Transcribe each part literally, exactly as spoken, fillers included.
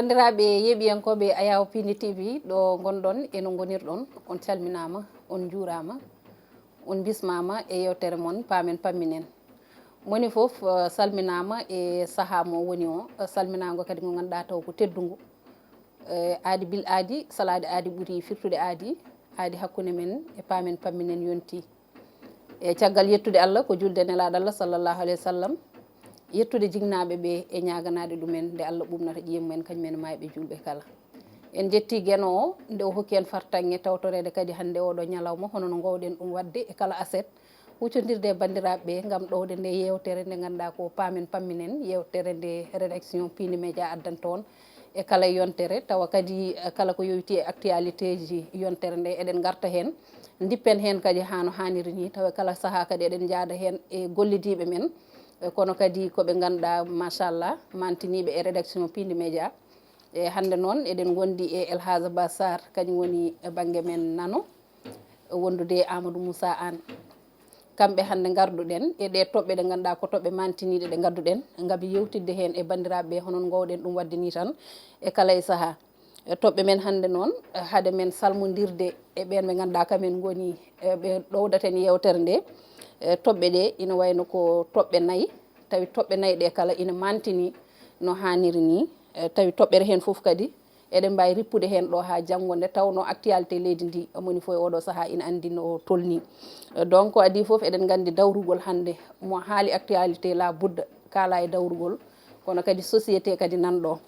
Banndiraaɓe yeeɓiyankooɓe Ayaw Pindi T V, ɗo ngonɗon e no ngonirɗon, on calminaama, on njuuraama, on bismaama e yeewtere mon Paamen Pamminen. Moni fof, eh, salminaama e sahaa mo woni o, eh, salminaango kadi ngo ngannduɗaa taw ko teddungo. Eh, aadi bil aadi, salaade aadi ɓuri firtude aadi, aadi hakkunde men e Paamen Pamminen yonti. E caggal yettude Allah, ko julde nelaaɗo Allah sallallahu alayhi wa sallam, yettude jinnaaɓe ɓe e ñaaganaade ɗumen nde Allah ɓuuɓnata ƴiye mumen, kañum en maayɓe juulɓe kala. En njetti Geno o, nde o hokki en fartaŋŋe tawtoreede kadi hannde oɗo ñalawma, hono no ngoowɗen ɗum waɗde e kala aset, huccondirde e banndiraaɓe ɓe ngam ɗowde nde yeewtere nde ngannduɗaa ko Paamen Pamminen, yeewtere nde rédaction Pindi Média addanta on e kala yontere, tawa kadi, eh, kala ko yowitii e actualité ji yontere nde eɗen ngarta heen, ndippen heen kadi haa no haaniri ni, tawa kala sahaa kadi eɗen njaada heen e gollidiiɓe men, eh, kono kadi ko ɓe ngannduɗaa machallah mantiniiɓe e rédaction Pindi Média. E hannde noon eɗen ngondi e El Hadj Ba Sarr, kañum woni e bannge men nano, wondude e Amadou Moussa Anne. Kamɓe hannde ngarduɗen e ɗe toɓɓe ɗe ngannduɗaa ko toɓɓe mantiniiɗe ɗe ngadduɗen ngam yewtidde heen e banndiraaɓe ɓe, hono no ngoowɗen ɗum waɗde ni tan e kala e sahaa. E toɓɓe men hannde noon, hade men salmondirde e ɓeen ɓe ngannduɗaa kamen ngoni, e ɓe ɗowdaten yeewtere nde, e toɓɓe ɗe ina wayno ko toɓɓe nayi, tawi toɓɓe nayi ɗe kala ina mantini no haaniri ni. E tawi toɓɓere heen fof kadi eɗen mbaawi rippude heen ɗo haa janngo nde tawnoo actualité leydi ndi moni fof e oɗo sahaa ina anndi no tolni. Donc ko adii fof eɗen nganndi dawrugol hannde mo haali actualité la budda kaala e dawrugol, kono kadi société kadi nan ɗo.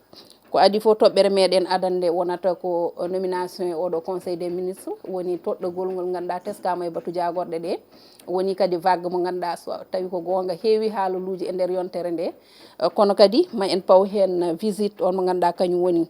Ko adii fof toɓɓere meɗen adannde wonata ko nomination e oɗo conseil des ministres, woni toɗɗogol ngol ngannduɗaa teskama e batu jaagorɗe ɗe, woni kadi vague mo ngannduɗaa so tawi ko goonga heewi haaloluuji e nder yontere nde. Eh, kono kadi ma en paw heen visite on mo ngannduɗaa kañum woni,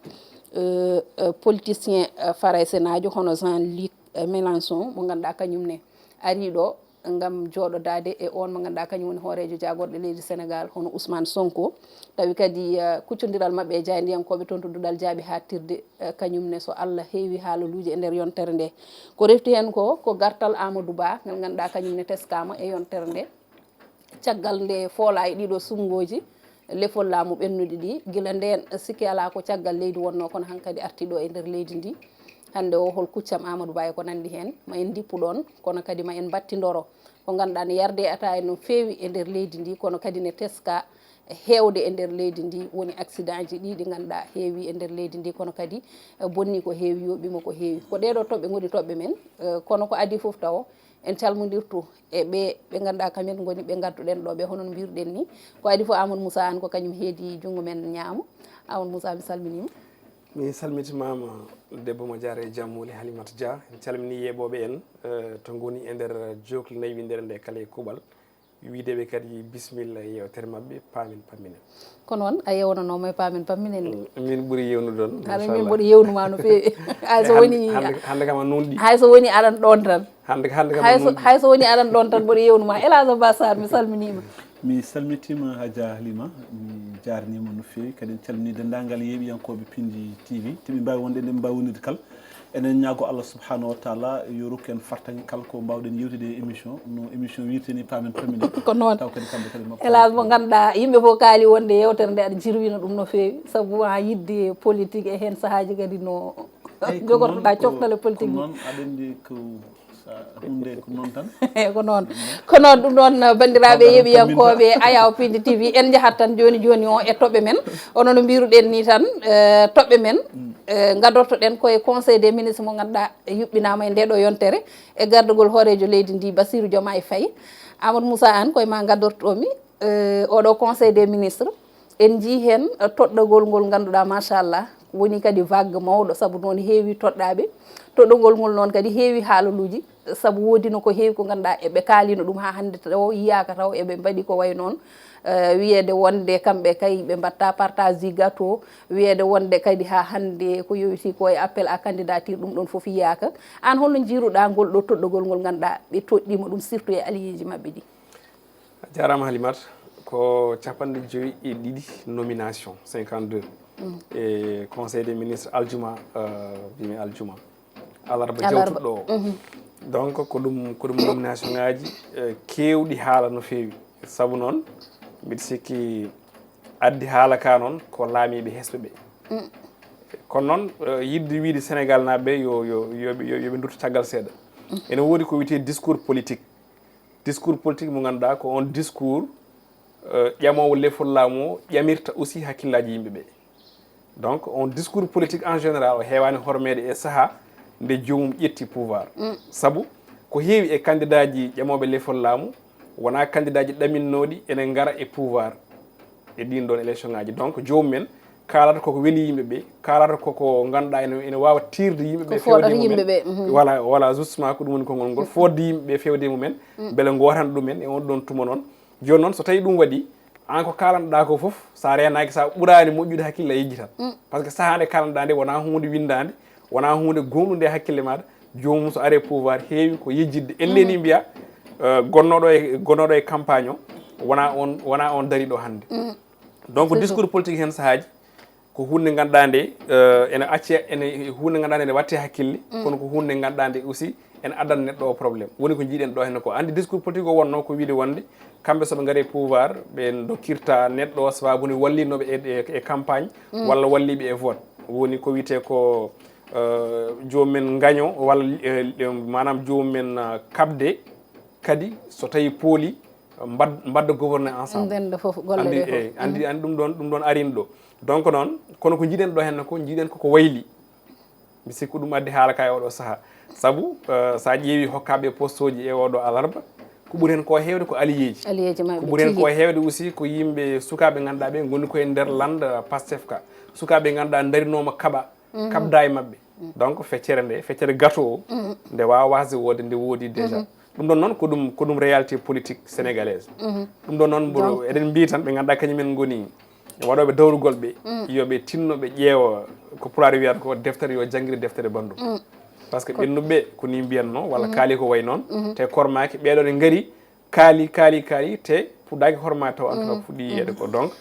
eh, eh, politicien, eh, faraysenaajo hono Jean-Luc, eh, Mélenchon mo ngannduɗaa kañum ne arii ɗo ngam jooɗodaade e on mo ngannduɗaa kañum woni hooreejo jaagorɗe leydi Sénégal hono Ousmane Sonko. Tawi kadi, eh, kuccondiral maɓɓe e jaayndiyankooɓe toon to duɗal jaaɓi haaɗtirde, eh, kañum ne so Allah heewi haaloluuji e nder yontere nde. Ko refti heen ko, ko gartal Amadou Ba ngal ngannduɗaa kañum ne teskaama e yontere nde. Caggal nde foolaayi ɗiɗo suɓngooji lefol laamu ɓennuɗi ɗi, gila ndeen sikki alaa ko caggal leydi wonnoo, kono hankadi artii ɗo e nder leydi ndi. Hannde o hol kuccam Amadou Ba e ko nanndi heen, ma en ndippu ɗoon, kono kadi ma en mbattindoro ko ngannduɗaa ne yardee ataaya no feewi e nder leydi ndi, kono kadi ne teska heewde e nder leydi ndi, woni accident ji ɗi ɗi ngannduɗaa heewi e nder leydi ndi, kono kadi, eh, bonni ko heewi, yooɓiima ko heewi. Ko ɗee ɗoo toɓɓe ngoni toɓɓe men, eh, kono ko adii fof tawo, en calmondirtu e ɓe, ɓe ngannduɗaa kamen ngoni ɓe ngadduɗen ɗo ɓe, hono no mbiruɗen ni. Ko adii fof Amadou Moussa Anne ko kañum heedi junngo men ñaamo. Amadou Moussa, mi salminiima. Mi salmitimaama, debbo mo jaare e jam woni Halimata Dia. En calminii yeeɓooɓe en, eh, to ngoni e nder jookli naywindere nde kala e kuuɓal. Wiide ɓe kadi bismilla e yeewtere maɓɓe, Paamen Pamminen. Ko noon, a yeewnanooma e Paamen Pamminen. Mm, min ɓuri yeewnude on, hara min machallah. Mboɗo yeewnuma no feewi. Hay so woni, hannde, hannde kam a nunɗi. Hay so woni aɗan ɗoon tan. Hannde, hannde kam a nunɗi. Hay so woni aɗan ɗoon tan, mboɗo yeewnuma. El Hadj Ba Sarr, mi salminiima. Mi salmitiima Hadja Halima, mi jaarniima no feewi. Kadi en calminii denndaangal yeeɓiyankooɓe Pindi T V. Te ɓe mbaawi wonde nde ɓe mbaawi wonirde kala. Eɗen ñaago Allah subhanahu wa taala yo rokku en fartaŋŋe kala ko mbaawɗen yewtide e émission, no émission wirte ni, Paamen Pamminen. Ko noon. Taw kadi kamɓe kadi makko. Hélas, mo ngannduɗaa yimɓe fof kaali wonde yeewtere nde aɗa jirwina ɗum no feewi, sabu haa yiɗde politique e heen sahaaji kadi no jogortoɗaa ko, coftale politique ko noon, aɗa anndi ko sa-, huunde ko noon tan. Ko noon. Ko noon, ɗum noon, banndiraaɓe yeeɓiyankooɓe Ayaw Pindi T V, en njahat tan jooni jooni o e toɓɓe men. Hono no mbiruɗen ni tan, eh, toɓɓe men, eh, ngadortoɗen ko e Conseil des ministres mo ngannduɗaa yuɓɓinaama e nde ɗo yontere, e gardagol hooreejo leydi ndi, Bassirou Diomaye Faye. Amadou Moussa Anne, ko e ma ngadortoɗomi, eh, oɗo Conseil des ministres. En njii heen, eh, toɗɗagol ngol ngannduɗaa, machallah, woni kadi vague mawɗo, sabu noon heewi toɗɗaaɓe. Toɗɗagol ngol noon kadi heewi haaloluuji, sabu woodino ko heewi ko ngannduɗaa eɓe kaalino ɗum haa hannde taw yiyaaka taw eɓe mbaɗi ko wayi noon, eh, wiyeede wonde kamɓe kay ɓe mbatta partage du gâteau, wiyeede wonde kadi haa hannde ko yowitii ko e appel à candidature, ɗum ɗoon fof yiyaaka. Aan holno njiiruɗaa ngol ɗo toɗɗogol ngol ngannduɗaa ɓe toɗɗiima ɗum, surtout e alliéji maɓɓe ɗi? A jaaraama Halimata, ko capanɗe joyi e ɗiɗi nomination, cinquante-deux, e Conseil des ministres aljuma, eh, mbimi aljuma. Alarba. Alarba. Jawtuɗo o. Mhm. Donc, ko ɗum, ko ɗum nomination ngaji, eh, keewɗi haala no feewi. Sabu noon, mbiɗa sikki addi haala ka noon ko laamiiɓe hesɓe ɓe. Mm. Kono noon, eh, yiɗde wiide Sénégal naaɓe ɓe yo, yo, yo, yo, yo ɓe ndutto caggal seeɗa. Ene woodi ko wiyetee discours politique. Discours politique mo ngannduɗaa ko on discours, eh, ƴamoowo lefol laamu o ƴamirta aussi hakkillaaji yimɓe ɓe. Donc, on discours politique en général o heewaani hormeede e sahaa nde joomum ƴetti pouvoir. Sabu ko heewi e kandidaaji ƴamooɓe lefol laamu wonaa kandidaaji ɗaminnooɗi ene ngara e pouvoir e ɗiin ɗoon élection ŋaaji. Donc, joomum en kaalata koko weli yimɓe ɓe, kaalata koko ngannduɗaa ene, ene waawa tiirde yimɓe ɓe, feewde mum en. Voilà, voilà, justement, ko ɗum woni konngol ngol. Foodde yimɓe ɓe, feewde mum en, mbele ngootana ɗum en e on ɗoon tuma noon. Jooni noon, so tawii ɗum waɗi, aan ko kaalanɗaa ko fof, so a reenaaki, so a ɓuraani moƴƴude hakkille, a yejjitat. Par ce que sahaa nde kaalanɗaa nde wonaa huunde winndaande, wonaa huunde gooŋɗunde e hakkille maaɗa. Joomum so ari e pouvoir, heewi ko yejjitde. En leeni mbiya, eh, gonnooɗo e, gonnooɗo e campagne o, wonaa on, wonaa on dariiɗo hannde. Donc, discours politique heen sahaaji, ko huunde ngannduɗaa nde, eh, ene acce, ene huunde ngannduɗaa nde ene watte hakkille, kono ko huunde ngannduɗaa nde aussi ene addana neɗɗo o problème. Woni ko njiiɗen ɗo henne ko. Anndi discours politique o wonno ko wiide wonde kamɓe so ɓe ngari e pouvoir, ɓe ndokkirta neɗɗo o sababu ni wallinooɓe e, e, e campagne, walla walliiɓe e vote. Woni ko wiyetee ko, eh, joomum en ngaño, walla, eh, eh, maanaam joomum en, ah, kaɓde, kadi so tawii pooli, mbad-, mbadda gouverner ensemble. Ndenda fof golle ɗe fof. Anndi, eh, anndi, anndi ɗum ɗoon, ɗum ɗoon arini ɗo. Donc noon, kono ko njiiɗen ɗo henne ko, njiiɗen koko wayli. Mi sikku ɗum addi haala ka e oɗo sahaa. Sabu, eh, so a ƴeewi hokkaaɓe poste uji e oɗo alarba, ko ɓuri heen ko heewde ko alliéji. Alliéji maɓɓe. Ko ɓuri heen ko heewde aussi ko yimɓe sukaaɓe ngannduɗaa ɓe ngoni ko e nder lannda Pastef ka. Sukaaɓe ngannduɗaa ndarinooma kaɓa, kaɓda e maɓɓe. Donc feccere nde, feccere gato o, nde waawa wasde wode, nde woodi déjà. Ɗum ɗon noon ko ɗum, ko ɗum réalité politique sénégalaise. Ɗum ɗon noon mboɗo, eɗen mbiyi tan ɓe ngannduɗaa kañum en ngoni waɗooɓe dawrugol ɓe, yo ɓe tinno ɓe ƴeewa ko pulaar wiyata ko deftere, yo janngire deftere banndum. Par ce que ɓennuɓe ɓe ko ni mbiyatno, walla kaali ko wayi noon, te kormaaki ɓeeɗo ne ngari, kaali, kaali, kaali, te puɗɗaaki hormaade taw en tout cas puɗɗi yiyeede ko. Donc,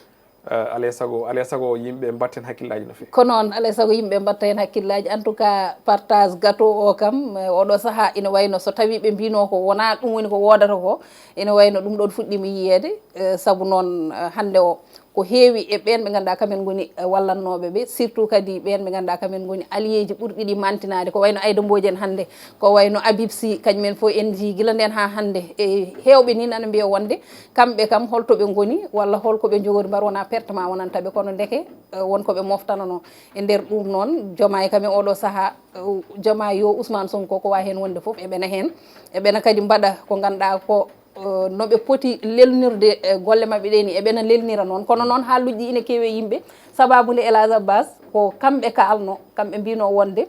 eh, alay sago, alay sago yimɓe mbatten hakkillaaji no feewi. Ko noon, alay sago yimɓe mbatta heen hakkillaaji. En tout cas, partage gâteau o kam, eh, oɗo sahaa ina wayno so tawii ɓe mbino ko wonaa ɗum woni ko woodata ko, ina wayno ɗum ɗon fuɗɗiima yiyeede, eh, sabu noon, eh, hannde o ko heewi e ɓeen ɓe ngannduɗaa kamen ngoni, eh, wallannooɓe ɓe, surtout kadi ɓeen ɓe ngannduɗaa kamen ngoni alliéji ɓurɗi ɗi mantinaade, ko wayno Aïda Mbodj en hannde, ko wayno Habib Sy, kañum en fof en njii gila ndeen haa hannde. E heewɓe ni nana mbiya wonde kamɓe kam holto ɓe ngoni walla holko ɓe njogori mbar wonaa pertement wonanta ɓe, kono ndeke, eh, won ko ɓe moftananoo. E nder ɗum noon, Diomaye kam e oɗo sahaa, eh, Diomaye yo Ousmane Sonko ko waawi heen wonde fof, eɓena heen, eɓena kadi mbaɗa ko ngannduɗaa ko, eh, no ɓe poti lelnirde, eh, golle maɓɓe ɗe ni, eɓena lelnira noon. Kono noon haalluuji ɗi ina keewi e yimɓe, sababu nde El Hadj Abbas ko kamɓe kaalno, kamɓe mbino wonde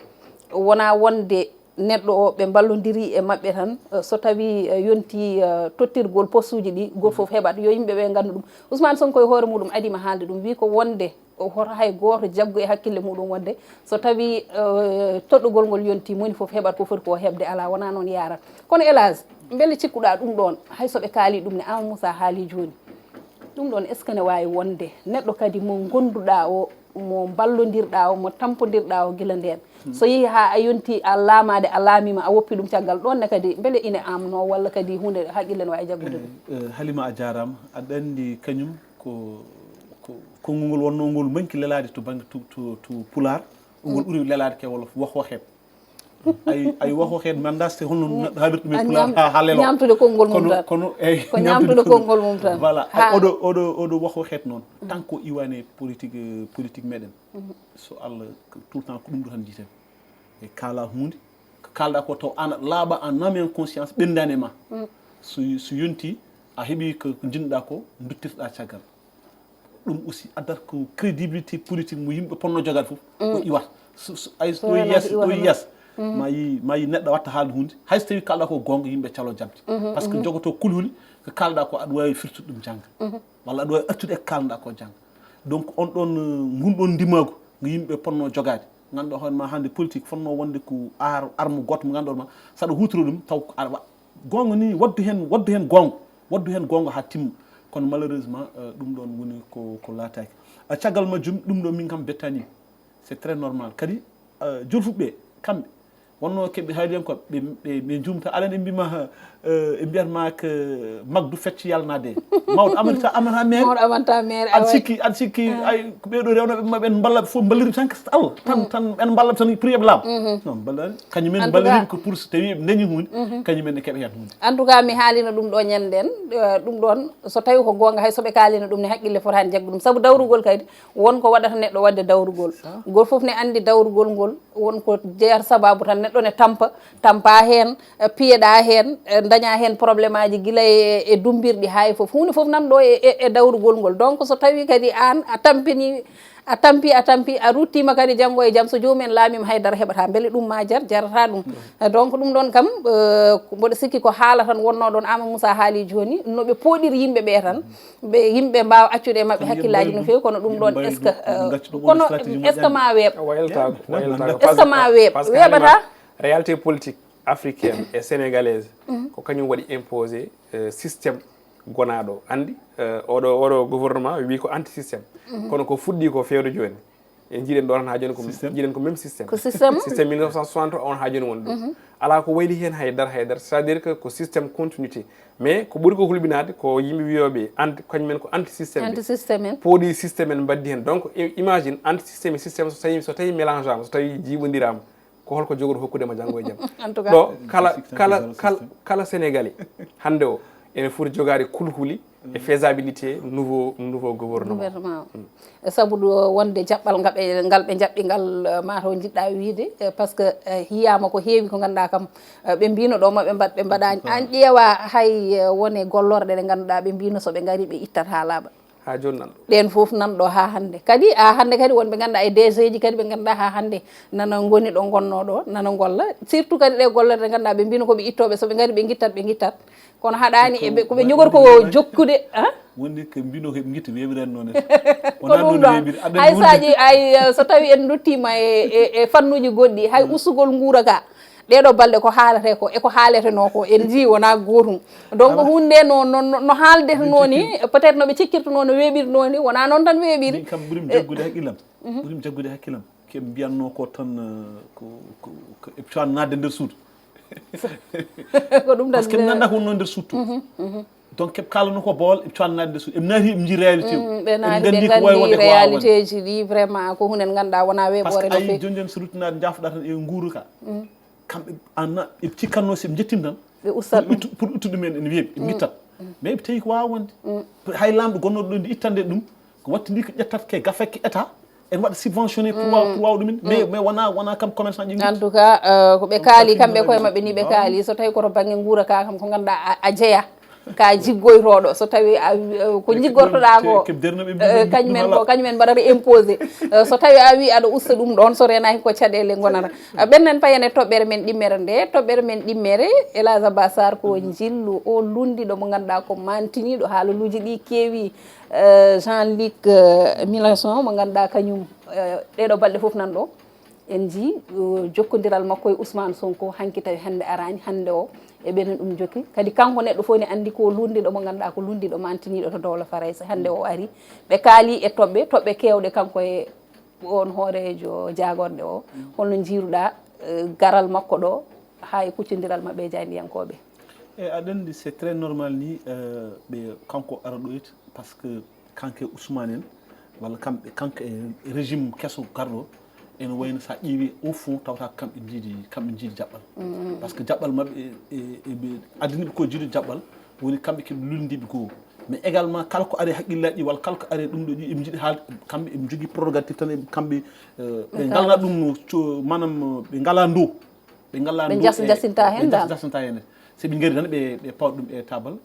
wonaa wonde neɗɗo o, ɓe mballondiri e maɓɓe tan, eh, so tawii, eh, yontii, eh, tottirgol postuuji ɗi, gooto fof heɓat. Yo yimɓe ɓe nganndu ɗum. Ousmane Sonko e hoore muɗum adii ma haalde ɗum, wii ko wonde o hoto hay gooto jaggu e hakkille muɗum wonde so tawii, eh, toɗɗugol ngol yontii, moni fof heɓat ko foti ko heɓde. Alaa, wonaa noon yaarat. Kono El Hadj, mbele cikkuɗaa ɗum ɗoon, hay so ɓe kaalii ɗum ne, Amadou Moussa haalii jooni, ɗum ɗoon, est-ce que ne waawi wonde neɗɗo kadi mo ngonnduɗaa o, mo mballondirɗaa o, mo tampondirɗaa o gila ndeen, so yehii haa a yontii, a laamaade, a laamiima, a woppi ɗum caggal ɗoon ne kadi, mbele ine aamnoo walla kadi huunde haqqille no waawi jaggude ɗum? Eh, eh, Halima, a jaaraama. Aɗa anndi kañum ko, ko konngol ngol wonnoo ngol manki lelaade to bannge, to, to, to Pulaar, ngol ɓuri lelaade ke Wolof, wax waxeet. Ay, ay wax waxeet, mi anndaa so honno neɗɗo haalirta ɗum e Pulaar haa, haa leloo. Ñaamtude konngol mum tan. Kono, eey, ko ñaamtude konngol mum tan. Voilà. Ay, oɗo, oɗo, oɗo wax waxeet noon, tant que o iwaani e politique, eh, politique meɗen, so Allah, tout le temps ko ɗum ɗo tan njiyten. E kaalaa huunde, ko kaalɗaa ko taw aan aɗa laaɓa en âme et en conscience, ɓenndaani e ma. So, so yontii, a heɓii ko, ko njiɗ-ɗaa ko, nduttirɗaa caggal. Ɗum aussi addat ko crédibilité politique mo yimɓe potnoo jogaade fof, o iwat. So, so, ay, so ɗo yeeso, ɗo yeeso, ma yi, ma yi neɗɗo watta haalde huunde, hay so tawii kaalɗaa ko goonga, yimɓe caloo jaɓde. Par ce que jogotoo kulhuli, ko kaalɗaa ko aɗa waawi firtude ɗum jannga. Walla aɗa waawi artude e ko kaalɗaa ko jannga. Donc, on ɗoon, eh, ngun ɗoon ndimaagu ngo yimɓe potnoo jogaade. Ngannduɗaa hoore ma hannde politique fotnoo wonde ko ar-, arme gooto mo ngannduɗaa ma, so aɗa huutora ɗum, taw ko aɗa wa-, goonga ni, waɗdu heen, waɗdu heen goonga, waɗdu heen goonga haa timma. Kono malheureusement, eh, ɗum ɗoon woni ko, ko laataaki. Eh, caggal majjum, ɗum ɗo min kam bettaani. C'est très normal. Kadi, eh, jolfuɓe ɓe, kamɓe, wonnoo keɓe haaliyankooɓe, ɓe, ɓe, ɓe njuumta. Alan en mbima, eh, Eh, ɓe mbiyat ma ko magdu fecci yalnaade. Mawɗo amanta amanta maire. Mawɗo amanta maire, aɗa sikki aɗa sikki ay ko ɓeeɗo rewnooɓe maɓɓe en mballa fof mballiri tan ko Allah tan tan en mballa tan pour yoɓe laamu. Non mballani kañum en mballiri ko pour so tawi ɓe dañi hunde kañum en ne keɓa heen hunde. En tout cas mi haalino ɗum ɗo ñande en. Eh, ɗum ɗon so tawi ko goonga hay soɓe kaalino ɗum ne haqqille fotaani jaggu ɗum sabu dawrugol kadi won ko waɗata neɗɗo waɗde dawrugol. Gol fof ne anndi dawrugol ngol won ko jeeyata sababu tan neɗɗo ne tampa tampa heen. Eh, piyeɗa heen, eh, daña heen probléme aji gila e, e dumbirɗi haa e fof huunde fof nan ɗo e, e, e dawrugol ngol donc so tawi kadi an a tampini a tampi a tampi a ruttima kadi janngo e jam so joomum en laamima haydara heɓata beele ɗum ma jar jarata ɗum. Eh, donc ɗum ɗon kam eh, mboɗo sikki ko haala tan wonno ɗon ama moussa haali joni no ɓe pooɗiri yimɓe ɓe tan ɓe yimɓe mbawa accude e maɓɓe hakkillaji no fewi kono ɗum ɗon est ce que kono est ce que ma weeɓ est ce que ma weeɓ weeɓata. Réalité politique africaine et sénégalaise ko kañum waɗi imposé système gonaɗo andi. Oɗo oɗo gouvernement wi ko anti système kono ko fuɗɗi ko fewde joni en jiiɗen ɗo tan ha joni ko jiiɗen ko même système ko système système mille neuf cent soixante on ha joni woni ɗum ala ko wayli hen haydara haydara c'est à dire que ko système continuité mais ko ɓuri ko hulɓinade ko yimɓe wiyoɓe anti kañumen ko anti système anti système en pooɗi système en mbaddi hen donc imagine anti système e système so tawi so tawi mélange ama so tawi jiiɓodirama ko holko jogoto hokkudema janngo e jam en tout cas ɗo kala kala kala kala sénégalais hande o ene foti jogade kulhuli e faisabilité nouveau nouveau gouvernement gouvernement o e sabu ɗo wonde jaɓɓal ngaɓe ngal ɓe jaɓɓi ngal eh, mataw jiɗɗa wiide eh, par ce que eh, yiyama ko heewi ko ganduɗa kam eh, ɓe mbino ɗo maɓe mbaɗ ɓe mbaɗani an ƴeewa hay eh, wone gollorɗe ɗe ganduɗa ɓe mbino soɓe gari ɓe ittat ha laaɓa ha joni nan ɗo ɗen fof nan ɗo ha hande kadi ha hande kadi wonɓe ganduɗa e dg ji kadi ɓe ganduɗa ha hande nana goni ɗo gonno ɗo nana golla surtout kadi ɗe gollorɗe ganduɗa ɓe mbino koɓe ittoɓe soɓe gari ɓe guittat ɓe guittat kono haɗani eɓe koɓe jogori ko jokkude woni ko mbino koɓe guitta weɓirani noon ko ɗum ɗon hay saji ay eh, so tawi en duttima e, e, e fannuji goɗɗi hay usugol nguura ka ɗeɗo balɗe ko haalate ko eko haaleteno ko en jii wona gotum donc hunde nde no no no haaldeteno ni peut être noɓe cikkirtuno no weeɓirno ni wona noon tan weeɓiri kam ɓurim jaggude haqqillam ɓurim jaggude haqqillam keɓe mbiyanno ko tan eh, ko ko ko eɓe cowan nadde nder suudu ko ɗum tan parce que ɓe ganda ko wonno nder suudu to donc keɓe kalano ko bawal eɓe cowan nadde suudu eɓe naati eɓe jii réalité o ɓe naati ɓe gandi réalité ji ɗi vraiment ko hunen ganduɗa wona weeɓore no fewi joni joni so ruttinade jafɗa tan e nguuru ka kamɓe anna ɓe cikkanno soɓe jettin tan ɓe usta ɗum pour ittude men ene weeɓi ɓe guittat mais ɓe tawi ko wawa wonde hay lamɗo gonnoɗo ɗo nde ittande ɗum ko wattidi ko ƴettat ke gafekke état en waɗa subventionné pour wawa pour wawa ɗumen mais mais wona wona kam commerçant ƴi en tout cas euh, ko ɓe kaali kamɓe koye maɓɓe ni ɓe kaali so tawi koto banggue guura ka kam ko ganduɗa a- a jeeya ka jiggoytoɗo so tawi a wi- euh, ko jiggortoɗa ko keɓ derniɓe euh, kañumen ko kañumen mbaɗata imposé. Euh, so tawi a wi aɗa usta ɗum ɗon so renaki ko caɗele gonata. Euh, ɓennen payen e toɓɓere men ɗimmere nde toɓɓere men ɗimmere elage abasar ko jillu o lundiɗo mo ganduɗa ko mantiniɗo haalaluji ɗi keewi. Euh, jean luc euh, milason mo ganduɗa kañum euh, ɗeɗo balɗe foof nan ɗo en jii uh, jokkodiral makko e ousmane sonko hanki tawi hande arani hande o e ɓenen ɗum jokki kadi kanko neɗɗo fof ne andi ko lundiɗo mo ganduɗa ko lundiɗo mantiniɗo to dowla farayse hande o ari ɓe kaali e toɓɓe toɓɓe kewɗe kanko e on hoorejo jagorɗe o holno jiiruɗa uh, garal makko ɗo ha e kuccodiral mabɓe e jaydiyankoɓe e aɗa andi c'est très normal ni uh, ɓe kanko ara ɗoyta par ce que kanko e ousmane en walla kamɓe kanko e régime keso garɗo ene wayno sa ƴeewi au fond tawata kamɓe jiidi kamɓe jiidi jaɓɓal par ce que jaɓɓal maɓɓe e- e- e ɓe addaniɓe ko jiidude jaɓɓal woni kamɓe keɓe lundiɓe goo mais également kala ko ari haqqillaji walla kala ko ari ɗum ɗo ɗi eɓe jiiɗi haalde kamɓe eɓe jogui prérogative tan eɓe- kamɓe euh, ɓe galna ɗum no co- manam ɓe gala ndo ɓe gala ɓe ndo jas- e- jasinta ɓe hen jas- dal jasinta hen seɓe gari tan ɓe ɓe pawa ɗum e tabal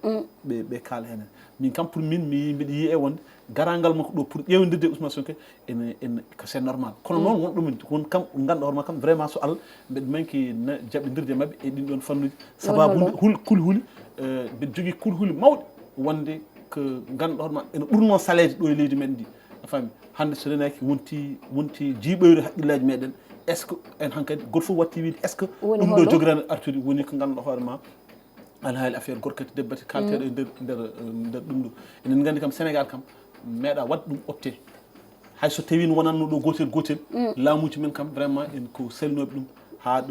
ɓe ɓe kaala hen min kam pour min mi mbiɗa yiya e wonde garangal makko ɗo pour ƴewdirde e ousmane sonko ene ene ko c'est normal kono noon won ɗum won kam ganduɗa hoorema kam vraiment so allah mbeɗa manki jaɓɓidirde mabɓe e ɗin ɗon fannuji sababu hul kulhuli mbeɗa jogui kulhuli mawɗi wonde ko ganduɗa hoorema ene ɓurno saleede ɗo e leydi men ndi a faami hande so renaki wonti wonti jiiɓoyre haqqillaji meɗen est ce que en hankadi goto foof watti wiide est ce que ɗum ɗo jogirani artude woni ko ganduɗa hoorema alhaali affaire gorkati debbati kalteɗo e nder nder nder ɗum ɗo enen gandi kam sénégal kam meeɗa waɗ ɗum opté hay so tawino wonanno ɗo gotel gotel laamuji men kam vraiment en ko salinoɓe ɗum ha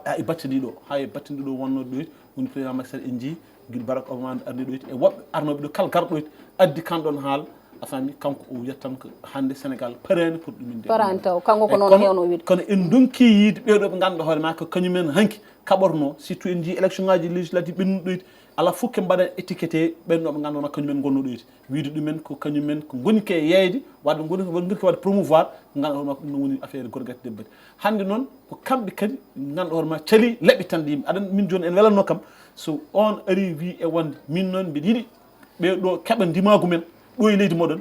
ha e batte ndi ɗo ha e batte ndi ɗo wonno ɗo Woni président Macky Sall, en njii gila Barack Obama ardi ɗo, e woɓɓe arnooɓe ɗo kala garɗo ɗo, addi kan ɗon haal. A faami, kanko o wiyata tan ko hannde Sénégal paraani pour ɗum inde. Paraani taw, kanko ko noon heewno wiide. Kono en ndonki yiide ɓeeɗo ɓe ngannduɗaa hoore ma ko kañumen hanki kaɓorno, surtout en njii élection ngaji législative ɓennuɗo ɗo, ala fof ke mbaɗa étiqueté ɓenno ɓe ngannduɗaa kañumen ngonno ɗo. Wiide ɗumen ko kañumen ko ngoni ke yeeyde, wadde ngoni ko ngoni ke wadde promouvoir, ngannduɗaa hoore ma ko ɗum no woni affaire gorgati debbati. Hannde noon ko kamɓe kadi ngannduɗaa hoore ma cali laɓɓi tan yimɓe. Aɗa min jooni en welanno kam, so on ari wi e wonde min noon mbiɗa yiɗi ɓe ɗo keɓa ndimaagu men ɗo e leydi moɗon.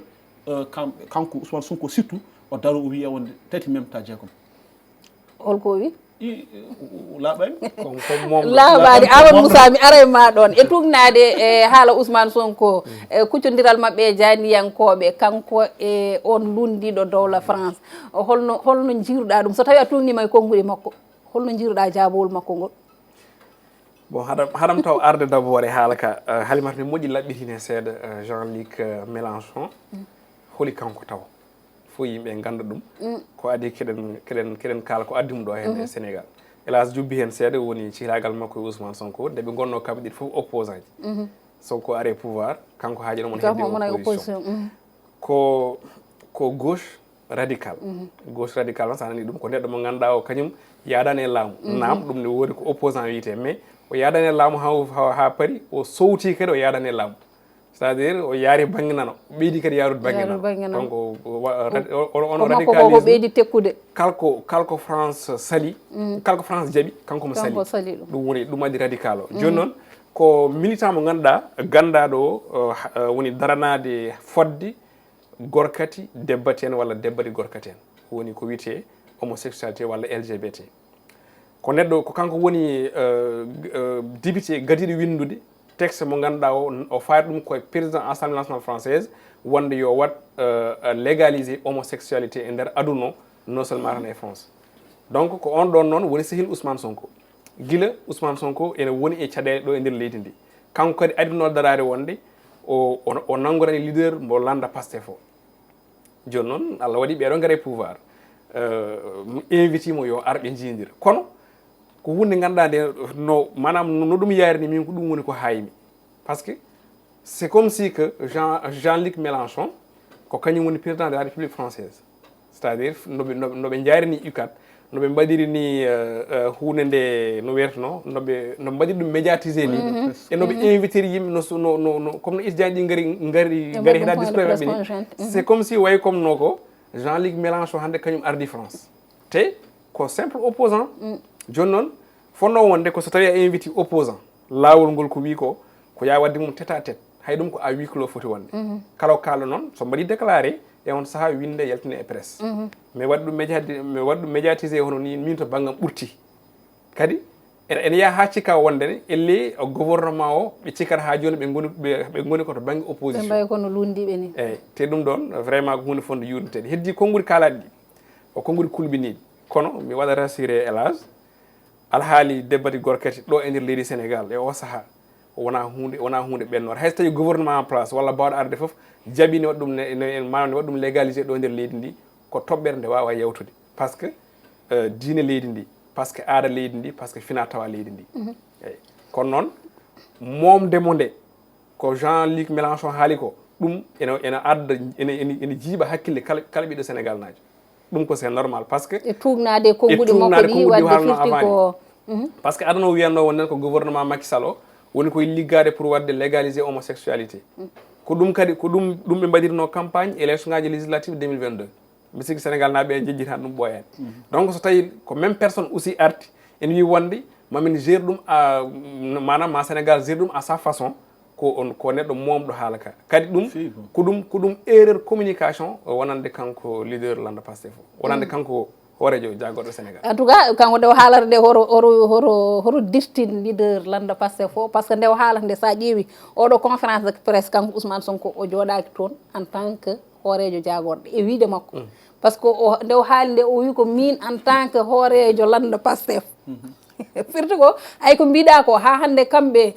Kanko Ousmane Sonko surtout o daro o wiya wonde tati même ta jeegom. Holko o wi? Laaɓaani. Laaɓaani. Awa Moussa, mi aray ma ɗoon e tugnaade e haala Ousmane Sonko, e kuccondiral maɓɓe e janiyankooɓe, kanko e on lunndiiɗo dowla France. Holno holno njiiruɗaa ɗum, so tawii a tuugniima e konnguɗi makko, holno njiiruɗaa jaabowol makko ngol? Bon, haɗam haɗam taw arde d'abord e haala ka, Halimata, mi moƴƴi laɓɓitin heen seeɗa. Jean-Luc Mélenchon, holi kanko taw? Fof yimɓe ngannda ɗum. Ko adii keɗen keɗen keɗen kaala ko addi mo ɗo heen e Sénégal. Hélas, jubbi heen seeɗa woni cihlaagal makko e Ousmane Sonko, nde ɓe ngonnoo kamɓe ɗiɗi fof opposant ji. Sonko ari e pouvoir, kanko haaji ɗum woni hedde opposition. Ko ko gauche radical. Gauche radical noon, so a nanii ɗum, ko neɗɗo mo ngannduɗaa o kañum yaadaani e laamu. Naam, ɗum ne woodi ko opposant wiyetee, mais o yaadaani e laamu haa haa pari, o sowtii kadi o yaadaani e laamu. C'est-à-dire o yaari bannge nano, o ɓeydi kadi yaarude bannge nano. Donc on radicalisme, ɓeydi tekkude. Kalko kalko France sali, kalko France jaɓi, kanko mo sali. Ɗum woni ɗum addi radical o. Jooni noon ko militant mo ngannduɗaa ganndaɗo o woni daranaade fodde gorkati debbati en walla debbati gorkati en, woni ko wiyetee homosexualité walla L G B T. Ko neɗɗo, ko kanko woni député gadiiɗo winndude texte mo ngannduɗaa o, o faari ɗum koye président Assemblée nationale française, wonde yo waɗ légaliser homosexualité e nder aduna o, non seulement tan e France. Donc ko on ɗon noon woni sehil Ousmane Sonko. Gila Ousmane Sonko ene woni e caɗeele ɗo e nder leydi ndi. Kanko kadi adinoo daraade wonde o o nanngorani leader mbo lannda Pastef o. Jooni noon Allah waɗi ɓeeɗo ngara e pouvoir, inviti mo yo ar ɓe njiindira. Kono ko huunde ngannduɗaa nde no, maanaam no ɗum yaari ni, min ko ɗum woni ko haaymi. Parce que c'est comme si que Jean Jean-Luc Mélenchon ko kañum woni président de la République française. C'est-à-dire no ɓe no ɓe njaari ni UCAD, no ɓe mbaɗiri ni huunde nde no wiyeteno, no ɓe no mbaɗiri ɗum médiatisé ni, e no ɓe invitiri yimɓe no no no comme no étudiant ji ngari ngari ngari heɗa discours maɓɓe ni. C'est comme si way comme no ko Jean-Luc Mélenchon hannde kañum ardi France, te ko simple opposant. Jooni noon fonnoo wonde ko so tawi a inviti opposant, laawol ngol ko wii ko ko yaa waɗde mum tête à tête, hay ɗum ko à huis clos foti wonde. Kala ko kaalɗo noon so mbaɗi déclaré e on sahaa winde yaltine e presse. Mais waɗi ɗum médiati mais waɗi ɗum médiatisé hono ni min to banngam ɓurti. Kadi ene ene yaha haa cikka wonde ne ellee gouvernement o ɓe cikkata haa jooni ɓe ngoni ɓe ɓe ngoni ko to bannge opposition. Ɓe mbayi kono lunndiiɓe ni. Eeyi, te ɗum ɗoon vraiment ko huunde fotnde yuurniteede. Heddii konnguɗi kaalaaɗi ɗi ko konnguɗi kulɓiniiɗi, kono mi waɗa rassuré hélas, alhaali debbati gorkati ɗo e nder leydi Sénégal e o sahaa wonaa huunde wonaa huunde ɓennoore. Hay so tawii gouvernement en place walla baawɗo arde fof jaɓi ne waɗa ɗum ne ne maanaam ne waɗa ɗum légalisé ɗo e nder leydi ndi, ko toɓɓere nde waawaa yawtude. Parce que diine leydi ndi, parce que aada leydi ndi, parce que finaa tawaa leydi ndi. Eeyi. Kono noon moomde mo nde ko Jean Luc Mélenchon haali ko, ɗum ene ene adda ene ene ene jiiɓa hakkille kala kala ɓiɗɗo Sénégal naajo. Ɗum ko c'est normal parce que e tuugnaade e konnguɗi makko ɗi wadde firti ko. Parce que adana o wiyatno wonden ko gouvernement Macky Sall o woni koye liggaade pour wadde légaliser homosexualité. Ko ɗum kadi ko ɗum ɗum ɓe mbaɗirno campagne élection ngaji législative deux mille vingt-deux. Mbi sikki Sénégal naaɓe en jejjitani ɗum ɓooyaani. Donc so tawi ko même personne aussi arti ene wi wonde mamin gère ɗum à maanaam ma Sénégal gère ɗum à sa façon, ko on ko neɗɗo moomɗo haala ka kadi ɗum ko ɗum ko ɗum erreur communication wonande kanko leader lannda Pastef o wonande kanko hooreejo jaagorɗo Sénégal. En tout cas kanko nde o haalata nde horo horo horo horo dirtin leader lannda Pastef o, parce que nde o haalata nde sa ƴeewi oɗo conférence de presse kanko Ousmane Sonko o jooɗaaki toon en tant que hooreejo jaagorɗe e wiide makko. Parce que o nde o haali nde o wi ko min en tant que hooreejo lannda Pastef. Firti ko ay ko mbiɗa ko ha hannde kamɓe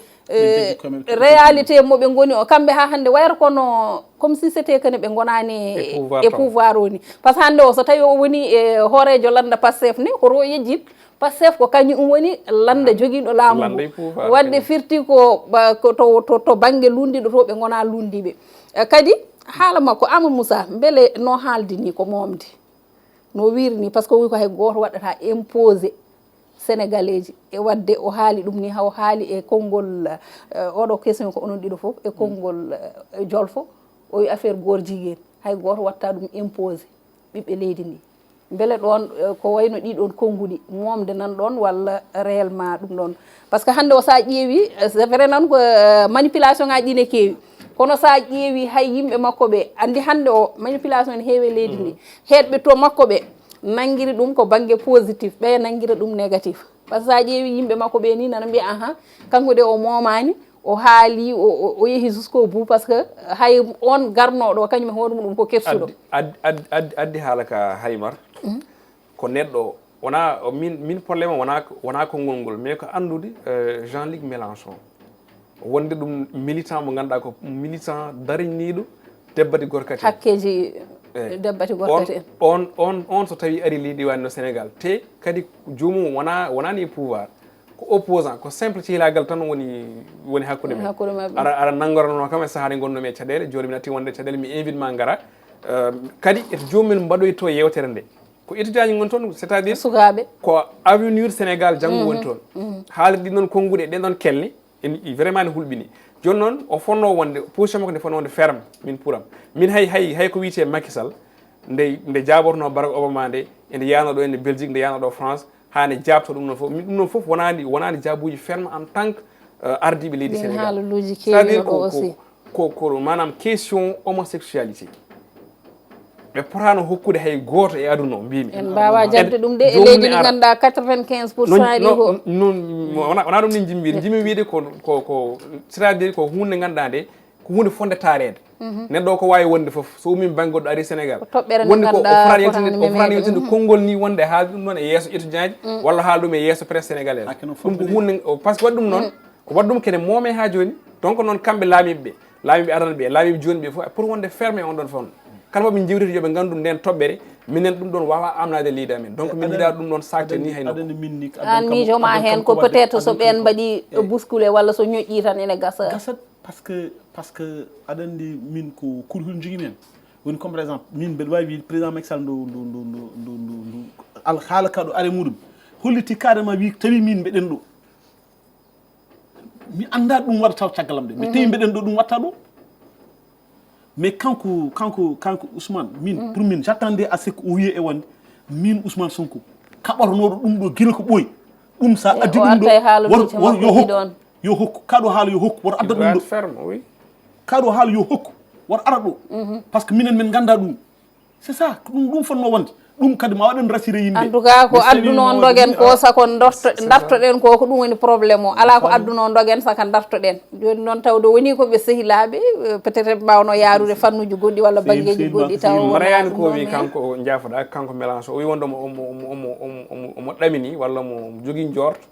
réalité moɓe ngoni o kamɓe ha hannde wayata kono comme si c'était que ne ɓe gonani e pouvoir o ni. Parce que hannde o so tawi o woni e hoorejo lannda Pastef ni hoto o yejjit Pastef ko kañum woni lannda jogiiɗo laamu ngu. Lannda e pouvoir, waɗde kañum. Firti ko, ba, ko to, to, to bannge lunndiiɗo to ɓe ngonaa lunndiiɓe. Eh, kadi haala makko, Amadou Moussa, mbele no haaldi ni ko moomde? No wiiri ni, parce que o wi ko hay gooto waɗata imposé Sénégalais ji. E waɗde o haali ɗum ni, haw haali e konngol, eh, oɗo question ko onon ɗiɗo fof, e konngol, eh, Jolfo, o wi affaire goor jigéen, hay gooto waɗta ɗum imposé ɓiɓɓe leydi ndi. Mbele ɗoon, eh, ko wayno ɗiɗoon konnguɗi, moomde nan ɗoon walla réellement ɗum ɗoon? Parce que hannde o, so a ƴeewi, eh, c'est vrai nan ko, eh, manipulation ngaji ɗi ne keewi. Kono so a ƴeewi hay yimɓe makko ɓe, anndi hannde o manipulation ne heewi e leydi ndi. Heedɓe to makko ɓe nanngiri ɗum ko bannge positif, ɓe nanngira ɗum négatif. Parce que so a ƴeewi yimɓe makko ɓe ni nana mbiya, aha, kanko de o moomaani, o haali, o, o, o yehi jusqu'au bout, parce que hay on garnooɗo o, kañum e hoore muɗum ko kersuɗo. Addi, addi, addi, addi, addi haala ka Haymar. Ko neɗɗo, wona, o, min, min problème am wona, wona konngol ngol, mais ko anndude, euh, Jean-Luc Mélenchon. Wonde ɗum militant mo ngannduɗaa ko militant dariniiɗo debbati gorkati. Hakkeeji. Eyi. Debbati gorkati en. On, on, on, on so tawi ari leydi wano Sénégal, te kadi joomum wona, wonani e pouvoir, ko opposant, ko simple cehilagal tan woni, woni hakkude men. Hakkude maɓɓe. Ara, ara nanngorano kam e sahaa nde ngonnomi e caɗeele, jooni mi natti wonde caɗeele, mi invite ma ngara. Euh, kadi eto joomum en mbaɗoyto yewtere nde. Ko étudiant ji ngoni toon, c'est-à-dire sukaaɓe. Ko avenir Sénégal janngo woni toon. Haalde ɗin noon konnguɗi e ɗen ɗon kelli, en, vraiment ne hulɓini. Jooni noon, o fonnoo wonde, position makko nde fonnoo wonde ferme, min pour am. Min hay, hay, hay ko wiyetee Macky Sall, nde, nde jaabornoo Barack Obama nde, ende yaano ɗo ene Belgique, nde yaano ɗo France, haa ne jaabto ɗum noon fof. Min ɗum noon fof wonaani, wonaani jaabuuji ferme en tant que, euh, ardiiɓe leydi Sénégal. C'est-à-dire ko, ko, ko, ko maanaam question homosexualité. Ɓe potaano hokkude hay gooto e aduna o, mbimi. En mbaawa jaɓde ɗum de, e leydi ndi ngannduɗaa quatre-vingt-quinze pour cent ɗi ko. Non, wona, wona ɗum ni jimmi wiide. Jimmi wiide ko, ko, ko, c'est-à-dire ko huunde ngannduɗaa nde, ko huunde fonde taareede. Neɗɗo o ko waawi wonde fof. So ummii bannge goɗɗo ari Sénégal. Ko toɓɓere nde ngannduɗaa o fotaani yewtinde, o fotaani yewtinde konngol ni wonde haala ɗum noon e yeeso étudiant ji, walla haala ɗum e yeeso presse sénégalaise. Ɗum ko huunde, o, parce que waɗi ɗum noon, ko waɗi ɗum kene moome haa jooni. Donc noon kamɓe laamiiɓe ɓe, laamiiɓe aranɓe ɓe, laamiiɓe jooni ɓe fof, pour wonde ferme e on ɗon fof. Kala mo min njewtiti yo ɓe nganndu ndeen toɓɓere, minen ɗum ɗon waawaa amnaade leydi amen. Donc min njiɗaa ɗum ɗon saakte ni hay nokku. An miijo ma heen ko peut-être so ɓeen mbaɗi bousculé walla so ñoƴƴii tan ene gasa. Gasat, parce que, parce que aɗa anndi min ko kurhul njogii men. Woni comme par exemple, min mbeɗa waawi wiyde président Macky Sall ndo, ndo, ndo, ndo, ndo, ndo, ndo, al-, haala ka ɗo are muɗum. Holliti carrément wi tawi min mbeɗen ɗo. Mi anndaa ɗum waɗa taw caggal am de. Mi tawi mbeɗen ɗo ɗum watta ɗo. Mais kanko, kanko, kanko Ousmane, min, pour min, j'attendais à ce que o wiya e wonde, min Ousmane Sonko, kaɓotonooɗo ɗum ɗo gila ko ɓooyi. Ɗum sa addi ɗum ɗo, wor, wor yo hokku, yo hokku. Kaɗo haala yo hokku, wor adda ɗum ɗo. Ferme, oui. Kaɗo haala yo hokku, wor ara ɗo. Parce que minen min nganndaa ɗum. C'est ça, ko ɗum, ɗum fotnoo wonde. Ɗum kadi ma waɗen rassuré yimɓe. En tout cas, ko adduno ndogen ko sako darto-, dartoɗen ko, ko ɗum woni problème o. Alaa ko adduno ndogen saka dartoɗen. Jooni noon tawde woni ko ɓe sehilaaɓe, eh, peut-être ɓe mbaawno yaarude fannuuji goɗɗi walla banngeeji goɗɗi taw wonaa ɗum noon. Mariani ko wi kanko o njaafoɗaa, kanko Mélenchon, o wi wonde omo, omo, omo ɗamini walla omo jogii njoorto.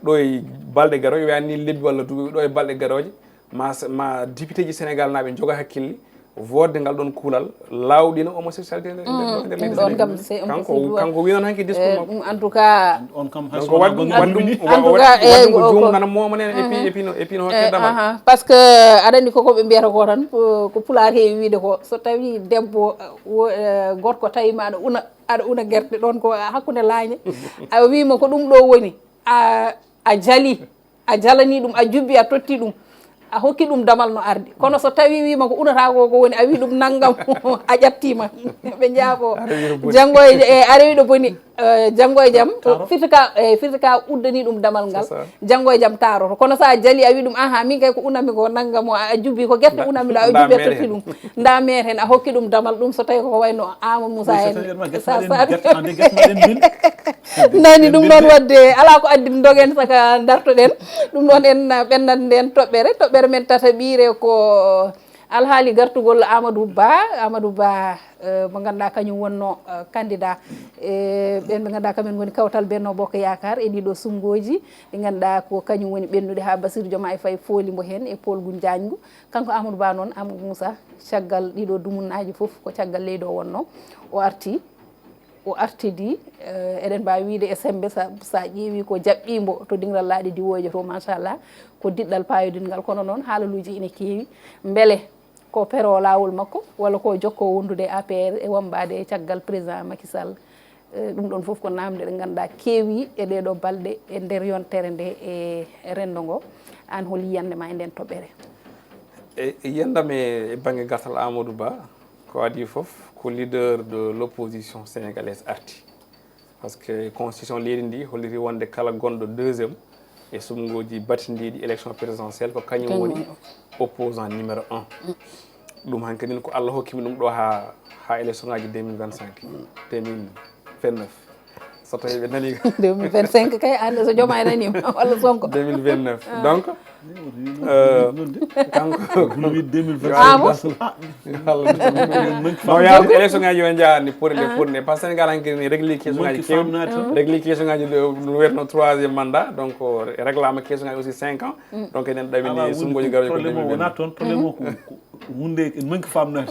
Ɗo e balɗe garooje, wiyani ni lebbi walla duuɓi, ɗo e balɗe garooje, ma s-, ma député ji Sénégal naaɓe njoga hakkille, woodde ngal ɗon kuulal, laawɗina homosexualité nder, nder, nder leydi Sénégal. Ɗum ɗon kam, c'est impossible. Kanko, kanko wi noon hanki discours makko. Eh, ɗum, en tout cas, on kam hay so wonaa ɗum, en tout cas, waɗi ɗum, eh, ko joomum nana mooma nene, et puis, et puis no, et puis no hokke damal. Aha, parce que aɗa anndi ko, ko ɓe mbiyata ko tan, ko, ko pulaar heewi wiide ko, so tawi debbo, eh, wo-, eh, gorko tawi ma aɗa una, aɗa una gerte ɗon ko hakkunde laañe. A wiima ko ɗum ɗo woni. A, a jali, a jalani ɗum, a jubbi, a totti ɗum, a hokki ɗum damal no ardi. Kono so tawi wiima ko unata ko, ko woni, a wi ɗum nanngam, a ƴattima. Ɓe njaafo. Janngo e, e, a rewi ɗo boni, eh, janngo e jam, firti ka, eh, firti ka uddani ɗum damal ngal. Janngo e jam taaroto. Kono so a jali, a wi ɗum, aha, min kay ko unami ko nanngam o, a jubbi ko gerte unami ɗo, a jubbi, a totti ɗum. Nda meer heen, a hokki ɗum damal ɗum, so tawi ko wayno Amadou Moussa en. Nani ɗum noon waɗde, alaa ko addi ndogen saka dartoɗen. Ɗum noon en ɓennat nden toɓɓere. Toɓɓere men tataɓiire ko alhaali gartugol Amadou Ba. Amadou Ba, eh, mo ngannduɗaa kañum wonno, eh, candidat. E ɓen ɓe ngannduɗaa kamen ngoni kawtal Benno Bokk Yaakaar e ɗiɗo sunngooji. Ɗi ngannduɗaa ko kañum woni ɓennude haa Bassirou Diomaye Faye fooli mbo heen e poolgu njaajngu. Kanko Amadou Ba noon, Amadou Moussa, caggal ɗiɗo dumunnaaji fof ko caggal leydi o wonno. O arti. O artidi, eh, eɗen mbaawi wiyde e semmbe, sa, sa ƴeewi ko jaɓɓiimbo to diŋral laaɗe diwooje to, machallah, ko diɗɗal paayodingal. Kono noon, haalaluuji ine keewi. Mbele ko pero laawol makko, walla ko jokko wondude A P R e wambaade e caggal président Macky Sall? Eh, ɗum ɗoon fof ko naamnde ɗe ngannduɗaa keewi e ɗee ɗoo balɗe e nder yontere nde e renndo ngo. Aan, hol yiyannde ma e ndeen toɓɓere? E, e yiyannde am e, e bannge gartal Amadou Ba, ko adii fof, ko leader de l'opposition sénégalaise arti. Parce que constitution leydi ndi holliri wonde kala gonɗo deuxième e suɓngooji battindiiɗi élection présidentielle, ko kañum woni opposant numéro un. Ɗum hankadi ko Allah hokki mi ɗum ɗo ha, ha élection ngaji deux mille vingt-cinq, deux mille vingt-neuf. So tawi ɓe nani deux mille vingt-cinq kay, an so Diomaye nani walla Sonko. Deux mille vingt-neuf. Donc, euh, kanko, deux mille vingt-cinq. Ah bon? No yaata élection ngaji yo njaani pour les, pour les, parce que Sénégal hankadi ni régli question ngaji kew, régli question ngaji no wetno troisième mandat, donc, euh, réglama question ngaji aussi cinq ans. Donc, eɗen ɗamini suɓngooji garoji ko deux mille vingt-deux. Problème o wona toon, problème o ko, ko hunde en manque famnaade.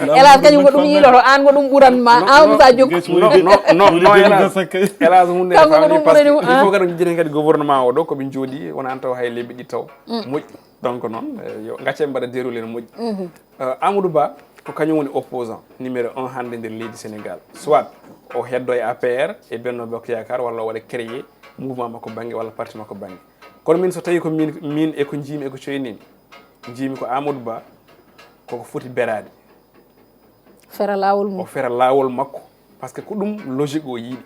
Hélas, kañum ko ɗum yiiloto, aan ko ɗum ɓuran ma, Amadou Sa Jokku. No, no, no, no, Hélas, Hélas, hunde kanko ko famni ɗum parce que ɓurani mo, il faut kadi jinen kadi gouvernement o ɗo, ko ɓe jooɗi, wona an taw hay lebbi ɗi taw. Moƴƴi. Donc noon, eh, yo gacce mbaɗa déroulé no moƴƴi. Euh, Amadou Ba, ko kañum woni opposant numéro un hannde nder leydi Sénégal. Soit o heddo e A P R e Benno Bokk Yaakaar, walla o waɗa créé mouvement makko bannge walla parti makko bannge. Kono min, so tawi ko min, min e ko jiimi e ko coynimi, jiimi ko Amadou Ba koko foti beraade. Fera laawol mum. O fera laawol makko. Parce que ko ɗum logique o yiɗi.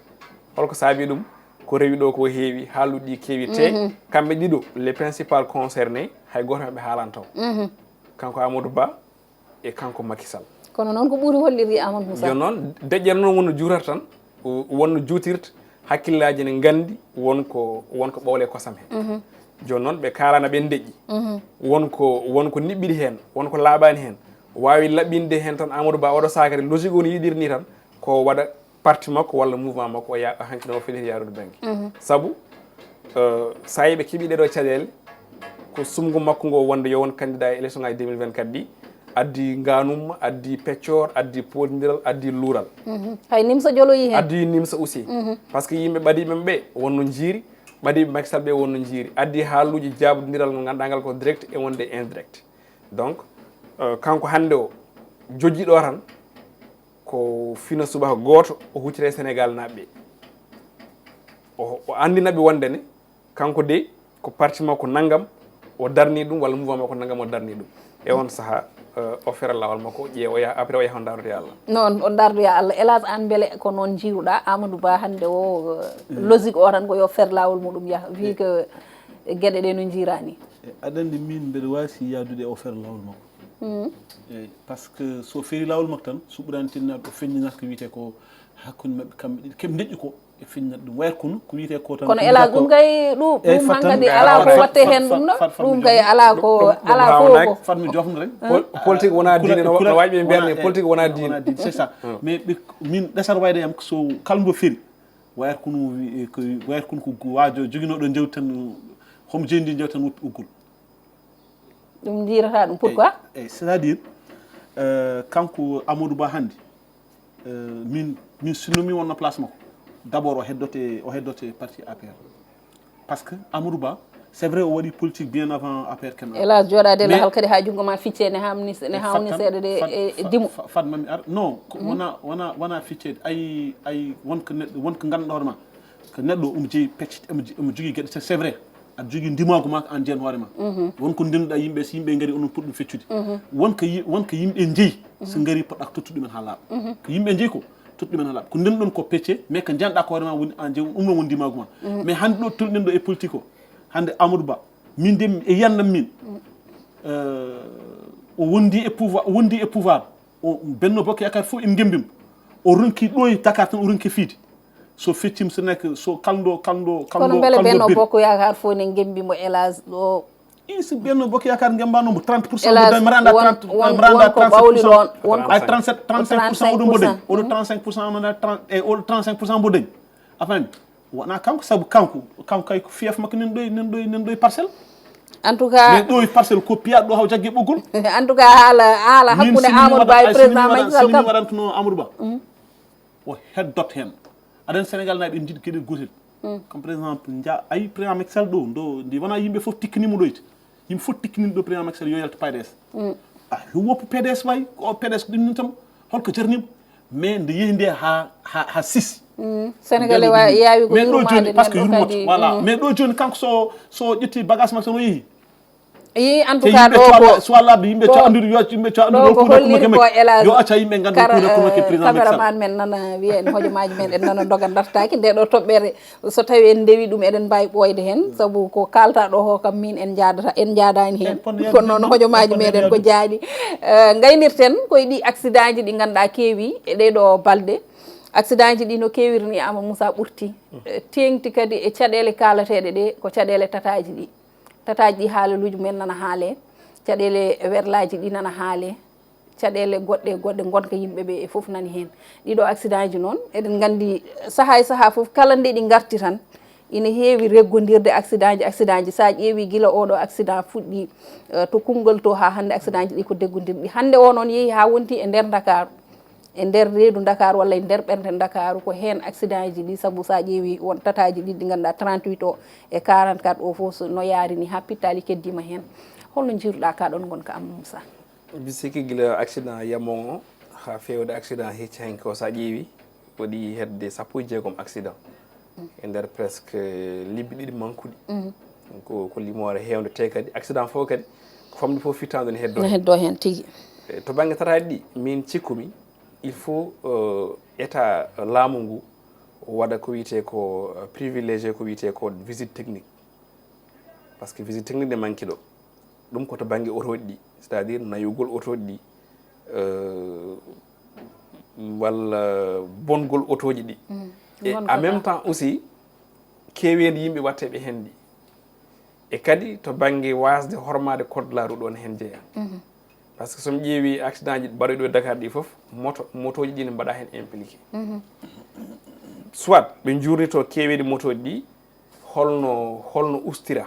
Holko saabi ɗum? Ko rewi ɗo ko heewi, haaluɗi keewi te kamɓe ɗiɗo, les principaux concernés, hay gooto maɓɓe haalani taw. Kanko Amadou Ba e kanko Macky Sall. Kono noon ko ɓuri hollirde Amadou Moussa. Jooni noon, deƴƴere noon wonno juurata tan, wonno juutirta, hakkillaaji ne nganndi won ko, won ko ɓowle kosam heen. Jooni noon ɓe kaalana ɓe deƴƴi. Won ko, won ko niɓɓiɗi heen, won ko laaɓaani heen. Waawi laɓɓinde heen tan Amadou Ba oɗo saakari logique o no yiɗiri ni tan, ko waɗa parti makko walla mouvement makko o ya-, hanki no o feliri yaarude bannge. Sabu, euh, so a yii ɓe keɓi ɗeɗo caɗeele, ko suɓngo makko ngo wonde yo won candidat e élection ngaji deux mille vingt-quatre ɗi, addi nganum, addi peccor, addi poodindiral, addi luural. Hay Nimsa joloyi heen. Addi Nimsa aussi. Parce que yimɓe ɓadiiɓe ɓe wonno njiiri, ɓadiiɓe Macky Sall ɓe wonno njiiri. Addi haaluuji jaabodiral ngal ngannduɗaa ngal ko direct e wonde indirect. Donc, euh, kanko hannde o jojji ɗo tan, ko fina subaka gooto o huccita e Sénégal naaɓe ɓe. O, o anndina ɓe wonde ne, kanko de ko parti makko nanngam o darni ɗum, walla mouvement makko nanngam o darni ɗum. E on saha, euh, o fera laawol makko, ƴeewa, o yaha, après o yaha o ndaroya Allah. Noon, o ndaroya Allah. Hélas, an mbele ko noon njiiruɗa Amadou Ba hannde o, euh, logique o tan ko yo fer laawol muɗum yaha, vu que geɗe ɗe no njiirani. E, aɗa anndi min mbeɗa waasi yaadude o fer laawol makko. Eyi, par ce que so feeri laawol makko tan, so ɓuraani tinnaade o feññinat ko wiyetee ko hakkunde maɓɓe kamɓe ɗiɗi, keɓe ndeƴƴi ko, e feññinat ɗum. Wayata kono ko wiyetee ko tan. Kono ko Elage ɗum kay, ɗum, ɗum hankadi alaa ko waɗte heen ɗum ɗo. Ɗum kay alaa ko, alaa ko. Fat mi jofno rek. Pol-, politique wonaa diine, no, no waɗi ɓe mbiyatnoo politique wonaa diine. Wonaa diine, c'est ça. Mais ɓe, min ɗesat wayde yam so kala mbo feeri, wayata kono wi-, ko, wayata kono ko waajo joginooɗo jawdi tan, homo jeyndi jawdi tan woppi ɓoggol. Ɗum njiirata ɗum, pourquoi? Eyi, eyi, c'est-à-dire, euh, kanko Amadou Ba hannde, euh, min, min sinno mi wonno place makko, d'abord o heddote, o heddote parti A P R. Par ce que Amadou Ba, c'est vrai, o waɗi politique bien avant A P R ken. Hélas, jooɗaade e lahal kadi haa junngo ma ficce ne hamni, ne hawni seeɗa de e, e dimo. Fat, fat, fat mami ar. Non, ko wona, wona, wona ficceede. Ay, ay, won ko neɗɗo, won ko ngannduɗaa hoore ma. Ko neɗɗo omo jeyi pecce, omo je-, omo jogii geɗe, c'est, c'est vrai. Aɗa jogii ndimaagu ma ko aan jeyan hoore ma. Won ko ndenduɗaa yimɓe, so yimɓe ngari onon poti ɗum feccude. Won ko yi-, won ko yimɓe njeyi, so ngari poɗɗaa ko tottude ɗumen haa laaɓa. Ko yimɓe njeyi ko, tottude ɗumen haa laaɓa. Ko ndenduɗon ko pecce, mais ko njanɗaa ko hoore ma woni aan jeyi, ɗum ɗon woni ndimaagu ma. Mais hannde ɗo tolniɗen ɗo e politique o, hannde Amadou Ba, min de e yiyannde am min, euh, o wondi e pouvoir, o wondi e pouvoir. O Benno Bokk Yaakaar fof ina ngembi mo. O ronki ɗo e Dakar tan, o ronki fiide. So feccima, so nekk, so kaldo, kaldo, kaldo. Kono mbele Benno Bokk Yaakaar fof ne ngembi mo, Elage, ɗo? I, so Benno Bokk Yaakaar ngembano mo trente pour cent mo dañ, mbaɗa anda trente, mbaɗa anda trente-sept pour cent. Ay, trente-sept, trente-cinq pour cent oɗo mbo dañ. Oɗo trente-cinq pour cent mbaɗa trente, e oɗo trente-cinq pour cent mbo dañ. A faami? Wona kanko, sabu kanko, kanko kay ko fief makko nan ɗo e, nan ɗo e, nan ɗo e Parcelles. En tout cas, mais ɗo e Parcelles ko piyaɗo ɗo haw jagge ɓoggol. En tout cas, haala, haala hakkunde Amadou Ba e président Macky Sall kam. Waɗantuno Amadou Ba. O heddot heen. Aɗen Sénégal naɓe en njiɗi geɗel gootel. Comme par exemple, nja-, ayi président Macky Sall ɗo, ndo, ndi wona yimɓe fof tikkini mo ɗoyde. Yimɓe fof tikkini ɗo président Macky Sall yo yaltu P D S. Ah, yo woppu P D S waay, ko P D S ko ɗum tan, holko jarnimo? Mais nde yehi nde ha, ha, ha sisi. Sénégalais wa yaawi ko mais ɗo yurmaade joni, parce que nen ɗo yurmoto, kadi. Voilà. Mais ɗo joni kanko so, so ƴetti bagage makko tan o yehi. Yi, en tout cas, ɗo ko soit labde yimɓe co andude, yo yimɓe co andude ɗo ko holliri ko Elage. Yo acca yimɓe ngannda ko holliri ko président Macky Sall. Cameraman men nana wiya en hojomaaji men en nana doga dartaaki nde ɗo toɓɓere. So tawi en ndewi ɗum eɗen mbawi ɓooyde heen, sabu ko kalta ɗo ko kam min en jaadata, en jaadani heen. Kono noon hojomaaji meɗen ko jaaɗi. Eh, ngaynirten koye ɗi accident ji ɗi ngannduɗaa keewi e ɗee ɗo balɗe. Accident ji ɗi no keewiri ni, Amadou Moussa, ɓurti. Eh, teeŋti kadi e caɗeele kaalateeɗe ɗe, ko caɗeele tataaji ɗi. Tataaji ɗi haalaluuji mumen nana haale, caɗeele werlaaji ɗi nana haale, caɗeele goɗɗe e goɗɗe ngonka yimɓe ɓe e fof nani heen. Ɗiɗo accident ji noon, eɗen nganndi sahaa e sahaa fof kala nde ɗi ngarti tan, ina heewi reggondirde accident ji, accident ji. So a ƴeewi gila oɗo accident fuɗɗi, eh, to Koungheul to haa hannde accident ji ɗi ko deggondirɗi. Hannde o noon yehi haa wonti e nder Ndakaaru. E nder reedu Ndakaaru walla e nder ɓernde Ndakaaru ko heen accident ji ɗi, sabu so a ƴeewi won tataaji ɗi ɗi ngannduɗaa trente-huit o e quarante-quatre o fof so no yaari ni haa pittaali keddiima heen. Holno njiiruɗaa ka ɗon ngonka Amadou Moussa? Mbi sikki gila accident yamo o haa feewde accident hecci hanki o so a ƴeewi waɗi hedde sappo e jeegom accident e nder presque lebbi ɗiɗi mankuɗi. Ko, ko limoore heewnde te kadi accident fof kadi ko famɗi fof fittaandu ne heddo. Ne heddo heen tigi. E to bannge tataaji ɗi min cikkumi il faut, euh, état laamu ngu waɗa ko wiyetee ko, euh, privilégié ko wiyetee ko visite technique. Parce que visite technique ne manque ɗo. Ɗum ko to bannge otooji ɗi, c'est-à-dire nayugol otooji ɗi, euh, walla bongol otooji ɗi. E en même temps aussi keeweendi yimɓe watteeɓe heen ɗi. E kadi to bannge waasde hormaade code de la route ɗoon heen jeyaa. Parce que so mi ƴeewi accident ji mbaɗoyɗo e Dakar ɗi fof, moto, motooji ɗi ne mbaɗa heen impliqué. Soit ɓe njuurnito keeweendi motooji ɗi, holno, holno ustira.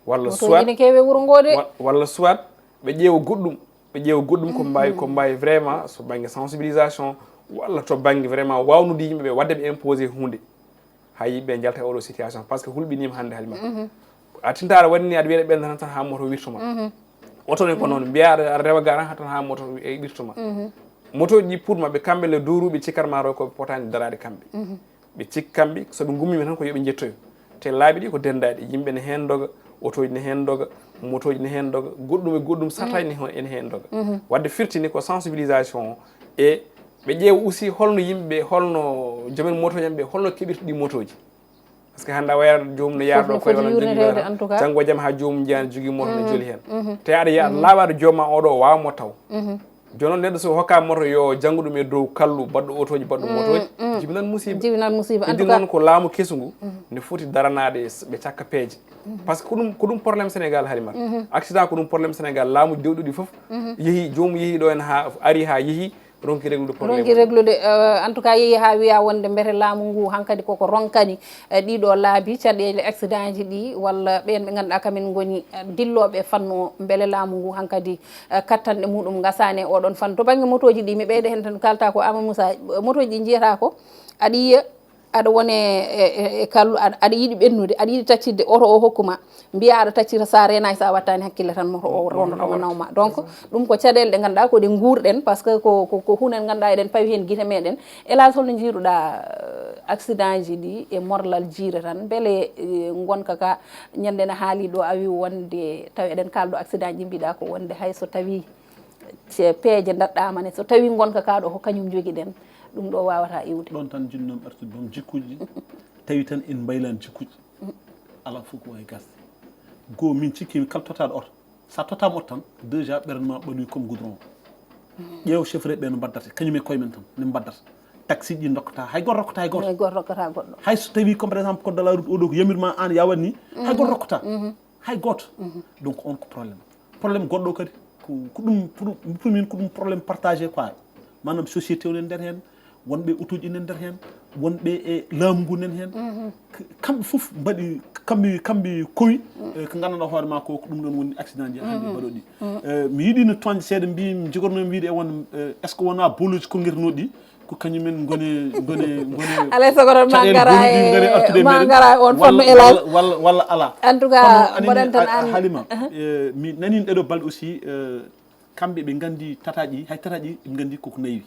Walla soit ene keewe wuro ngo de. Wa-, walla soit ɓe ƴeewa goɗɗum, ɓe ƴeewa goɗɗum ko mbawi, ko mbawi vraiment so bannge sensibilisation walla to bannge vraiment wawnude yimɓe ɓe wadde ɓe imposé hunde. Hay yimɓe njalta e oɗo situation parce que hulɓinima hannde Halima. A tintaɗa waɗi ni aɗa wiyata ɓen tan tan ha moto wirtuma. Oto ne ko noon mbiya aɗa, aɗa rewa garan tan ha moto e wirtuma. Moto ji pour maɓɓe kamɓe le duuruɓe cikkat ma ko ɓe potani darade kamɓe. Ɓe cikki kamɓe so ɓe gummima tan ko yoɓe jettoyo. Te laabi ɗi ko dendaɗi, yimɓe ne heen doga, otoji ne heen doga, motoji ne heen doga, goɗɗum e goɗɗum sartaji ne heen, ene heen doga. Wadde firti ni ko sensibilisation o e ɓe ƴeewa aussi holno yimɓe, holno joomen motoji en ɓe, holno keɓirta ɗi motoji. Parce que hannde a wayat joomum no yaarɗo koye walla jogii yurniteede, en tout cas. Janngo e jam haa joomum jeyaa ne jogii moto ne joli heen. Te aɗa yiya aɗa laaɓa aɗa jooma oɗo waawa mo taw. Jooni noon neɗɗo so hokka moto yo janngu ɗum e dow kallu baɗɗo otoji, baɗɗo motoji, jibinan musiba. Jibinan musiba. En tout cas noon ko laamu kesu ngu ne foti daranaade e s-, ɓe cakka peeje. Parce que ko ɗum, ko ɗum problème Sénégal Halimata. Accident ko ɗum problème Sénégal, laamu dewɗuɗi fof yehi, joomum yehi ɗo en haa ari haa yehi, ronki reglude problème. Ronki reglude, eh, en tout cas yehi haa wiya wonde mbete laamu ngu hankadi koko ronkani, eh, ɗiɗo laabi caɗeele accident ji ɗi walla ɓeen ɓe ngannduɗaa kamen ngoni, eh, dillooɓe fannu o, mbele laamu ngu hankadi, eh, kattanɗe muɗum ngasaani e oɗon fannu. To bannge motoji ɗi mi ɓeyda heen tan kalta ko Amadou Moussa, eh, motoji ɗi njiyata ko aɗa yiya aɗa wone e, e, e kallu, aɗa, aɗa yiɗi ɓennude, aɗa yiɗi taccitde oto o hokkuma, mbiya aɗa taccita sa reenaaki sa wattani hakkille tan moto o rondo ɗoma nawma. Donc ɗum ko caɗeele ɗe ngannduɗaa ko ɗe nguurɗen parce que ko, ko, ko hunde ngannduɗaa eɗen pawi heen gite meɗen. Hélas holno njiiruɗaa, eh, accident ji ɗi e morlal jiire tan mbele, eh, ngonka ka ñande ne haali ɗo a wi wonde tawi eɗen kaldo accident ji mbiɗa ko wonde hay so tawi ce-, peeje ndaɗɗaama ne, so tawi ngonka kaa ɗo ko kañum njogiɗen, ɗum ɗo waawata iwde. Ɗoon tan njiɗnoo-mi artude, ɗoon jikkuuji ɗi. Tawi tan en mbaylaani jikkuuji. Alaa fof ko waawi gasde. Goo, min cikki mi kala totaaɗo oto. So a totaama oto tan, déjà ɓernde ma ɓalwi comme goudron. Ƴeew chauffeur ɓe no mbaddata, kañum e koye men tan, ne mbaddata. Taxi ji ɗi ndokkata, hay gooto rokkata hay gooto. Hay gooto rokkata goɗɗo. Hay so tawi comme par exemple code de la route o ɗo ko yamir ma aan ya waɗ ni, hay gooto rokkata. Hay gooto. Donc on ko problème. Problème goɗɗo kadi ko, ko ɗum, pour, pour min ko ɗum problème partagé quoi. Maanaam société o nen nder heen, wonɓe otoji nen nder heen, wonɓe e laamu ngu nen heen. K-, kamɓe fof mbaɗi, kamɓe, kamɓe kowi, eh, ko nganndanɗaa hoore ma ko, ko ɗum ɗoon woni accident ji hannde mbaɗoɗi. Eh, mi yiɗi no toñde seeɗa, mbi mi jogornoo mi wiide e won, eh, est-ce que wonaa boluuji konngirnooɗi ɗi? Ko kañumen ngoni ngoni ngoni alay sago noon ma caɗeele ngara boni ɗi ngari e artude e ma meɗen. Ngara on Walla- fammi élage walla- walla walla ala. En tout cas, Kono anani mboɗon tan a- a- an- Halima, eh, mi nanino ɗeɗo balɗe aussi, eh, kamɓe ɓe nganndi tataaji ɗi, hay tataaji ɗi ɓe nganndi koko nawi.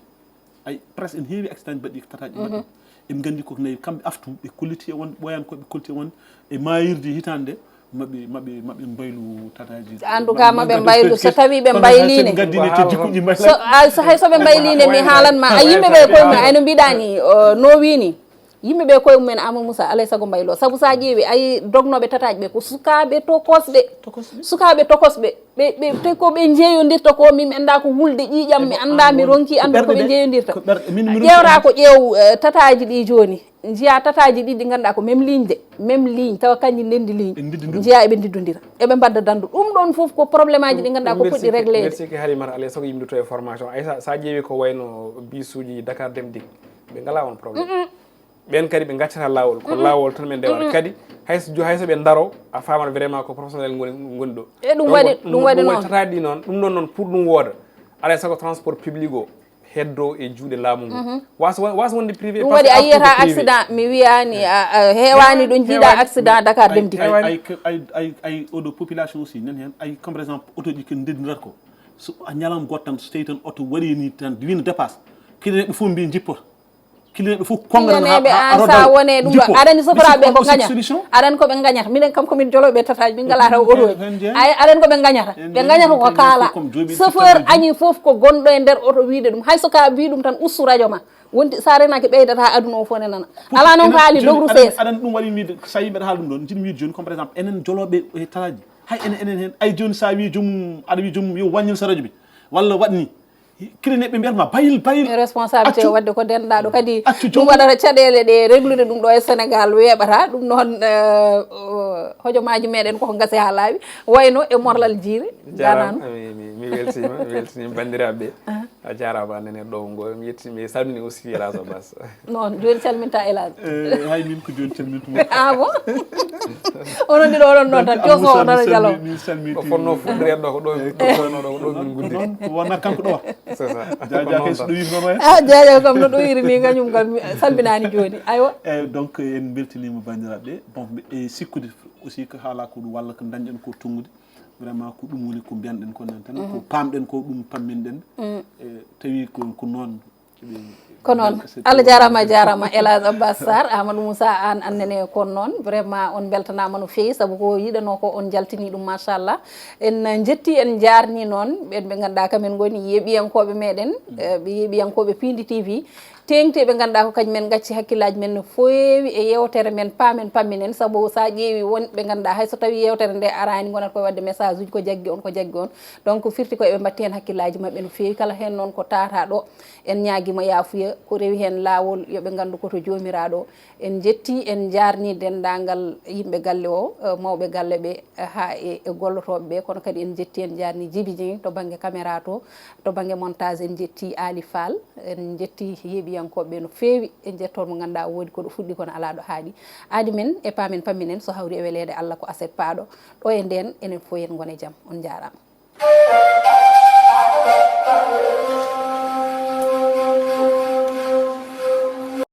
Ay, presque en heewi accident ji baɗɗi ko tataaji ɗi mbaɗɗi. Eɓe nganndi koko nawi, kamɓe aftu ɓe kolliti e won ɓooyan ko ɓe kolliti e won e maayirde hitaande nde. Maɓe maɓe maɓe mbaylu tataaji. En tout cas, maɓe mbaylu, so tawi ɓe mbayliine. Ngaddiine te jikkuji mbayla. So, a- so hay so ɓe mbayliine, mi haalan ma, a yimɓe ɓe koye mum, ay no mbiɗa ni, o, no wini. Yimɓe ɓe koye mumen, Amadou Moussa, alay sago mbaylo. Sabu sa ƴeewi, ay dognooɓe tataaji ɓe ko sukaaɓe tokosɓe. Sukaaɓe tokosɓe. Ɓe ɓe te ko ɓe jeeyondirta ko, min mi annda ko wulde ƴiiƴam, mi annda, mi ronki anndude ko ɓe jeeyondirta. Ƴeewta ko ƴeew, eh, tataaji ɗi jooni. Njiya tataaji ɗi ɗi ngannduɗaa ko même ligne de, même ligne, tawa kanji ndendi ligne. Njiya eɓe ndiddondira, eɓe mbadda dandu. Ɗum ɗon fof ko problème aji ɗi ngannduɗaa ko poɗɗi régleede. Merci ke Halimata, alay sago yimɓe to e formation. Ay sa, sa ƴeewi ko wayno bisuji Dakar Dem Dikk, ɓe ngala on problème. Ɓen kadi ɓe gaccata laawol, ko laawol tan ɓe ndewata. Kadi hay so jo- hay so ɓe ndaro, a famat vraiment ko professionnel ngoni ngoni ɗo. E ɗum waɗi- ɗum waɗi noon. Tataaɗi ɗi noon, ɗum ɗon noon pour ɗum wooda, alay sago transport public o heddo e juuɗe laamu ngu. Wasa wasa wonde privé. Ɗum waɗi a yiyata accident, mi wiyani a- a heewani ɗum jiiɗa accident Dakar Dem Dikk. Ay ay ay ay oɗo population aussi nan heen, ay comme par exemple oto ji ko ndeddirat ko, so a ñalam goɗɗo tan so tawi tan oto waɗi ni tan wina dépasse, kadi neɗɗo fof mbi jippoto. Kiliyanɓe fof konngana Kiliyanɓe an sa wone ɗum ɗo aɗani sofraɓe ko gaña. Aɗani koɓe gañata, minen kam komin joloɓe tataaji, min ngala taw oto. Ay aɗani koɓe gañata, ɓe gañata ko kaala. Chauffeur añi fof ko gonɗo e nder oto wiide ɗum, hay so ka wi ɗum tan ustu radio ma. Wonti sa renaki ɓeydata aduna o fof ne nana. Ala noon ko haali dogru sees. Aɗani ɗum waɗi wiide sa yimɓe haala ɗum ɗon jiɗmi wiide joni comme par exemple enen joloɓe e tataaji, hay enen enen hen ay joni sa wi joomum aɗa wi joomum yo waññil sa radio bi walla waɗ ni. Kiliyanɓe mbiyata ma bayil bayil. Responsabilité o wadde ko denɗaɗo kadi ɗum waɗata caɗele ɗe reglude ɗum ɗo e Sénégal weeɓata ɗum noon. Hojomaaji meɗen koko gasi ha laaɓi wayno e morlal jiiri. Jarama. Mi weltima mi weltima bandiraɓe. A jarama nene ɗo ngo mi yetti mi salmini aussi raso bas. Noon joni calminta elage. Hay min ko joni calmintuma. Ah bon? Onon ɗiɗo oɗon ɗon tan coso oɗon e jalo. Ko fonno fuɗɗireɗo ko ɗo ko fonno ɗo ko ɗo min guddi. Wona kanko ɗo. C'est ça. Jaja kay so ɗowi nono. Ah jaja kam no ɗowiri ni kañum kam salminani joni aywa. Eyyi donc en beltinima bandiraɓe, bon e sikkude aussi ko haala ko ɗum walla ko dañɗen ko tonngude. Vraiment ko ɗum woni ko mbiyanɗen ko nan tan ko pamɗen ko ɗum pamminɗen. Tawi ko noon. Ko noon. Allah jarama jarama elage abbas sar amadou moussa an annene kon noon vraiment on beltanama no feewi saabu ko yiɗano ko on jaltini ɗum machallah. En jetti en jarni noon ɓen ɓe ganduɗa kamen goni yeeɓiyankoɓe meɗen. Ɓe yeeɓiyankoɓe pindi tv. Tengti ɓe ganduɗa ko kañum men gacci hakkillaji men no feewi e yewtere men pamen pamminen saabu sa ƴeewi won ɓe ganduɗa hayso tawi yewtere nde arani gonata koye wadde message uji ko jaggi on ko jaggi on. Donc firti ko eɓe mbatti hen hakkillaji mabɓe no feewi kala hen noon ko tata ɗo. En ñaaguima yaafuya ko rewi hen laawol yo ɓe ngandu ko to joomiraɗo. En jetti en jarni dendagal yimɓe galle o, mawɓe galle ɓe, ha e gollotoɓe ɓe kono kadi en jetti en jarni djiby dieng to banggue caméra to. To banggue montage en jetti ali fall. En jetti yeeɓiyankoɓe no feewi en jettoon mo ganduɗa woodi koɗo fuɗɗi kono ala ɗo haaɗi. Aadi men e pamen pamminen so hawri e weleede allah ko aset paaɗo. Ɗo e nden enen fof en gone jaam on jarama.